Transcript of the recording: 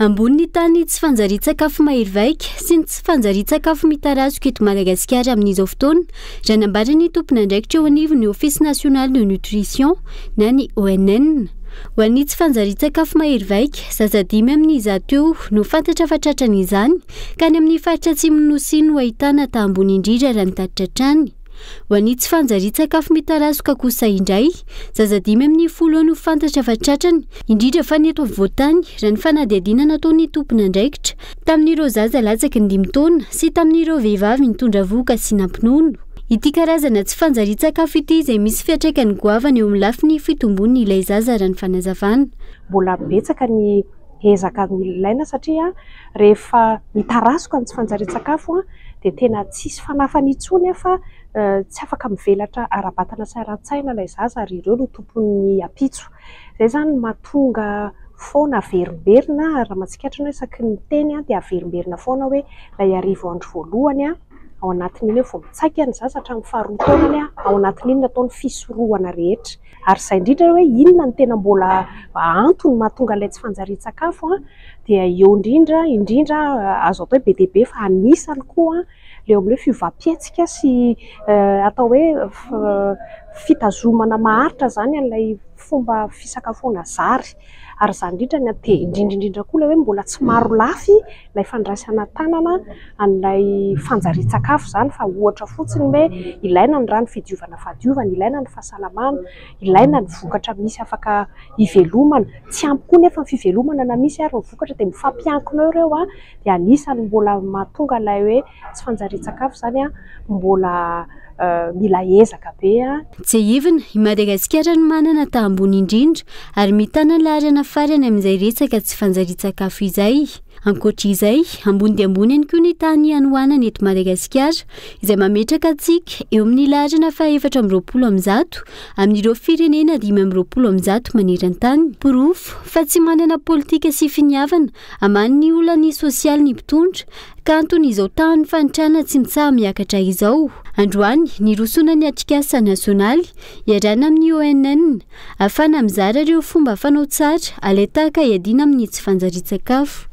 Ambony ny tahan'ny tsy fanjarian-tsakafo mahery vaika sy ny tsy fanjarian-tsakafo mitarazoka eto Madagasikara amin'izao fotoana, raha nambaran'ny tompon'andraikitra eo anivon'ny Office National de Nutrition na ny ONN. Ho an'ny tsy fanjarian-tsakafo mahery vaika, zaza 105 eo no fantatra fa tratran'izany, ka any amin'ny faritra atsimon'ny Nosy no ahitana taha ambony indrindra raha ny tatitra hatrany. Ho an'ny tsy fanjarian-tsakafo mitarazoka kosa indray, zaza 15 eo no fantatra fa tratrany, indrindra fa ny eto afovoan-tany, raha ny fanadihadiana nataon'ny tompon'andraikitra tamin'ireo zaza latsaky ny 5 taona sy tamin'ireo vehivavy nitondra vohoka sy nampinono. Ity karazana tsy fanjarian-tsakafo ity izay misy fiantraikany goavana eo amin'ny lafiny fitombon'ilay zaza raha ny fanazavana. Mbola betsaka ny ezaka ilaina satria rehefa mitarazoka ny tsy fanjarian-tsakafo dia tena tsisy fanafany intsony fa tsy afaka mivelatra ara-batana sy ara-tsaina ilay zaza ary ireo no tompon'ny ampitso. Izay izany no mahatonga foana averimberina raha mahatsikaritra ianao isaky ny miteny dia averimberina foana hoe ilay 1000 andro voalohany ao anatin'iny hoe vao mitsaika ny zaza hatramin'ny faharoa taonany ao anatin'iny no atao ny fisorohana rehetra. Ary izay indrindra hoe inona no tena mbola antony mahatonga ilay tsy fanjarian-tsakafo dia eo indrindra indrindra azo atao hoe be dia be fa anisany koa ilay eo amin'ny hoe fiovam-pihetsika sy atao hoe fitazomana maharitra izany an'ilay fomba fisakafoana zary. Ary izany indrindra ny dia indrindra indrindra koa ilay hoe mbola tsy maro lafy ilay fandraisana an-tanana an'ilay fanjarian-tsakafo izany fa ohatra fotsiny hoe ilaina ny rano fidiovana fahadiovana, ilaina ny fahasalamana, ilaina ny vokatra misy afaka hivelomana. Tsy ampy koa nefa ny fivelomana na misy ary ny vokatra dia mifampiankina eo ireo dia anisany mbola mahatonga ilay hoe tsy fanjarian-tsakafo izany mbola mila ezaka be. Tsiahivina, i Madagasikara no manana taha ambony indrindra ary mitana ny laharana farany amin'izay resaka tsy fanjarian-tsakafo izay. Ankoatra izay, ambony dia ambony ihany koa ny tahan'ny hanoanana eto Madagasikara, izay mametraka antsika eo amin'ny laharana faha-124 amin'ireo firenena 125 maneran-tany. Porofo fa tsy manana politika sy finiavana hamaha ny olan'ny sosialy ny mpitondra, ka anton'izao tahan'ny fahantrana tsy mitsaha-miakatra izao. Androany, nirosoana ny atrikasa nasionaly iarahana amin'ny ONN, ahafahana mizara ireo fomba fanao tsara alain-tahaka hiadiana amin'ny tsy fanjarian-tsakafo.